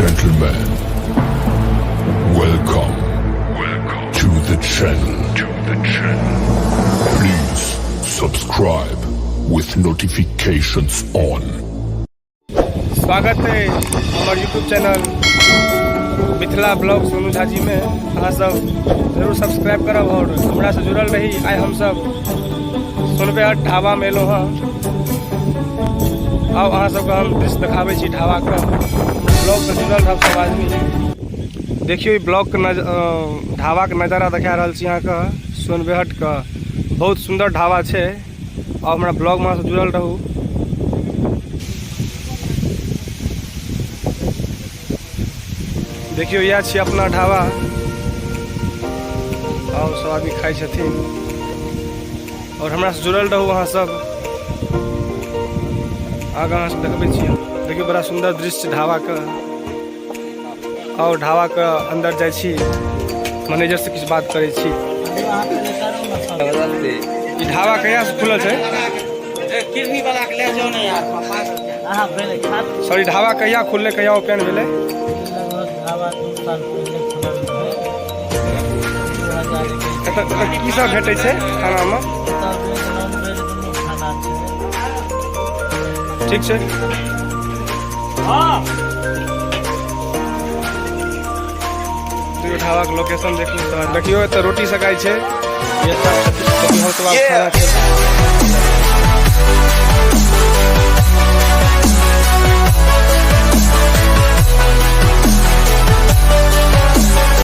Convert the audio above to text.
gentlemen, welcome to the channel. To the channel. Please subscribe with notifications on. स्वागत है हमर YouTube channel Mithila blog Sonu Jha ji में। अहाँ सब जरूर सब्सक्राइब करब और हमरा से जुड़ल रही। आइ हम सब सोनबेहट ढाबा में एलहुँ हँ। आउ, अहाँ सबके हम दृश्य देखाबै छी ढाबाके। ब्लॉगसँ जुड़ल रहब सब आदमी। देखियौ, ई ब्लॉगके ढाबाके नजारा देखा रहल छी अहाँके सोनबेहटके। बहुत सुन्दर ढाबा छै और हमरा ब्लॉगमे अहाँ सब जुड़ल रहू। देखियौ, इएह छी अपना ढाबा और सब आदमी खाइ छथिन और हमरा से जुड़ल रहू अहाँ सब। आगाँ अहाँ सब देखबै छी। देखियौ, बड़ा सुन्दर दृश्य ढाबाके। और ढाबाके अन्दर जाइ छी, मैनेजर से किछु बात करै छी। ई ढाबा कहिया से खुलल छै? किडनी वाला के ले जाओ ना यार। अहाँ पहिले खा। सॉरी, ढाबा कहिया खुललै, कहिया ओपन भेलै? लगभग ढाबा 2 साल पहिले खुलल रहै, 2021। एतऽ एतऽ की सब भेटै छै खानामे? एतऽ वेज, नॉन वेज दुनू खाना छै। ठीक छै। देखियौ, ढाबाके लोकेशन देखियौ तऽ देखियौ, एतऽ रोटी सकाइ छै। ये सब हम सब आब खाना खेबै।